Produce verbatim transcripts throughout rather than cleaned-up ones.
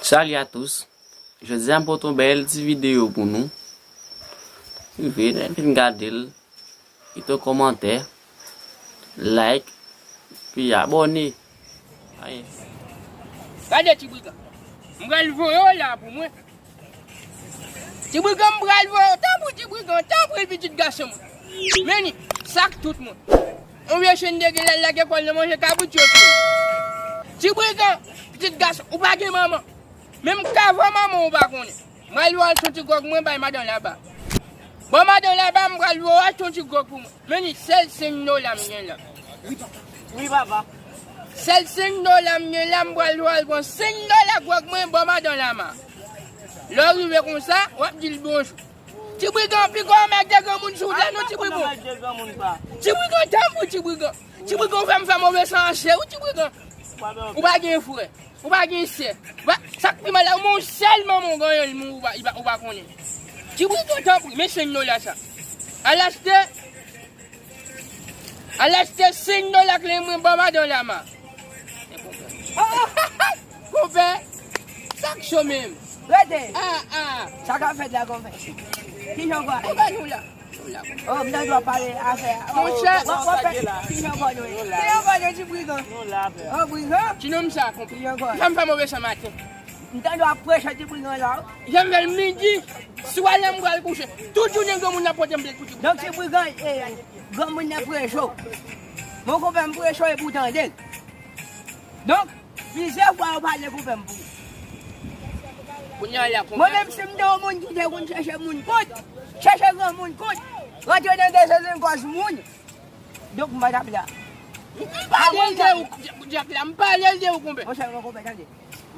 Salut à tous. Jodi a m pote yon bèl ti videyo pou nou. Rive, lè n fin gade l, kite yon kòmantè, like, epi abòne. Aye. Gade ti brigan. M pral voye w la pou mwen. Ti brigan, m pral voye w. Tanpri, ti brigan, tanpri, pitit gason mwen. Men li, sa k tout moun. Yon vye chen de gilè lage kò l nan manje kabrit yo tou. Ti brigan, pitit gason, ou pa gen manman. Menm kava manman ou pa konnen. M pral voye w al achte yon ti gwòg mwen bay madan laba. Bon, madan laba, m pral voye w al achte yon ti gwòg pou mwen. Men li, sèl senk dola m gen la. Wi, papa. Sèl senk dola m gen la, m pral voye w al pran senk dola gwòg mwen, bon, madan laba. Lè w rive konsa, w ap di l bonjou. Ti brigan, piko mèg de granmoun sou w la, non, ti brigan. Ti brigan, tanpri, ti brigan. Ti brigan, ou fè m fè move san ase, wi, ti brigan. Ou pa gen frè. Ou pa gen sè. Sa k pi mal la, ou sèl manman w genyen, ou pa, ou pa, ou pa konnen. Ti brigan, tanpri, men senk dola sa. Al achte, al achte senk dola kle mwen, bon, madan laba. Konpè, sa k cho menm? Rete. Ah, ah. Sa k ap fèt la, konpè? Kijan w kwè? Konpè, nou la. Oh, m tande w ap pale afè. Monchè. Wap, wap fè. Kijan kò nou ye? Kijan kò nou, ti brigan? Nou la, frè. Oh, brigan? Ti nonm sa, konpè. Kijan kò? Sa m fè move san maten. M tande w ap preche ti brigan la. Jan m fè l midi, swa lè m pral kouche. Tout jounen granmoun nan pote m plent pou ti brigan. Donk, ti brigan, eh, granmoun nan preche w. Bon, konpè, m preche w epi w tande l. Donk, plizyè fwa yo pale konpè m pou ou. Kounye a la, konpè. Mwen menm, si m te yon moun ki te konn chèche moun kont, chèche granmoun kont, rantre nan dezenn kòz moun, donk m pa t ap la. M pale l de ou, Dyak la, m pale l de ou, konpè. Monchè, mwen konpè, tande.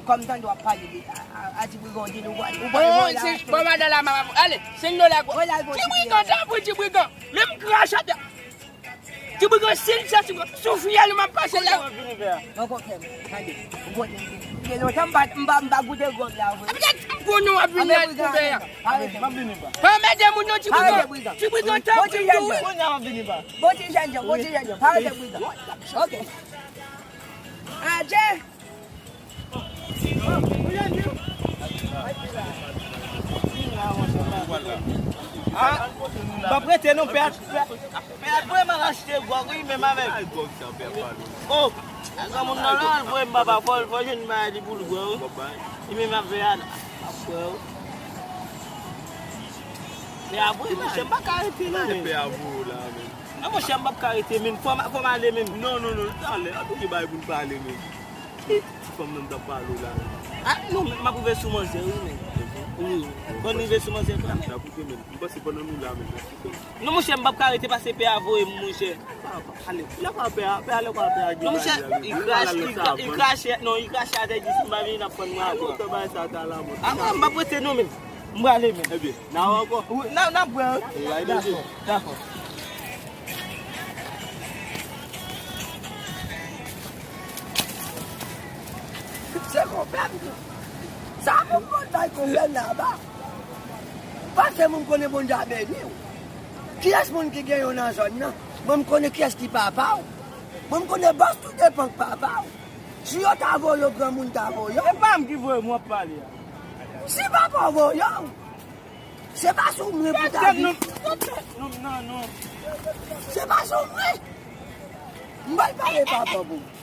Kòm m tande w ap pale de, a, a, a ti brigan, w di nou, ou pral, ou pral, oh, bon, madan laba, ale, senk dola, kwa. Ti brigan, tanpri, ti brigan. Menm krache atè. Ti brigan, si l chèche sou fyèl ou, m ap pase la. Mwen konprann, tande. Ou konn, gen lontan m pa, m pa, m pa goute gwòg la, vre. Apre tanpri w ap vin la, konpè a. Pa anmède moun non, ti brigan. Ti brigan, tanpri, tou, wi. Bon ti jènjan, bon ti jènjan. Pa anmède brigan. Ok. Adje. Ah, m ap rete non, pè a, pè a, pè a voye m al achte gwòg, wi, menm avèk. Oh, granmoun nan la, l voye m papa, fò, fò jwenn bagay li pou l bwè, wi. Li menm ap fè a, ap bwè, wi. Pè a voye, monchè, m pa ka rete non, men. Pè a voye w la, men. Non, monchè, m p ap ka rete, men. Fò m, fò m ale, men. Non, non, non, talè, anpil bagay pou n pale, men. Ti fanm nan m t ap pale w la. Ah, non, men m ap rive sou manzè, wi, men. Wi, wi. Bon, rive sou manzè, frè. N ap koute, men. M panse pandan nou la, men, n ap koute. Non, monchè, m p ap ka rete pase pè a voye m, monchè. Pa, pa, ale. Lè pa pè a, pè a, lè pa pè a, non, monchè, li krache, li kra-, li krache, non, li krache atè, di si m pa vini, n ap prann mwen ankò. Ankò, m p ap rete, non, men. M prale, men. Ebyen, n a wè ankò. Wi, n a, n a wè, wi. Dakò, dakò. Se konpè m tou. Sa pou m konn bay konpè m laba. Paske mwen m konnen Bondye a beni w. Kiyès moun ki gen yon nan zòn nan? Mwen m konnen kiyès ki papa w. Mwen m konnen bòs tou depan k papa w. Si yo ta voye w, granmoun ta voye w. E pa m ki voye m w ap pale a. Si papa w voye w, se pa sou mwen pou ta vin. Non, non, non. Se pa sou mwen. M pral pale papa pou ou.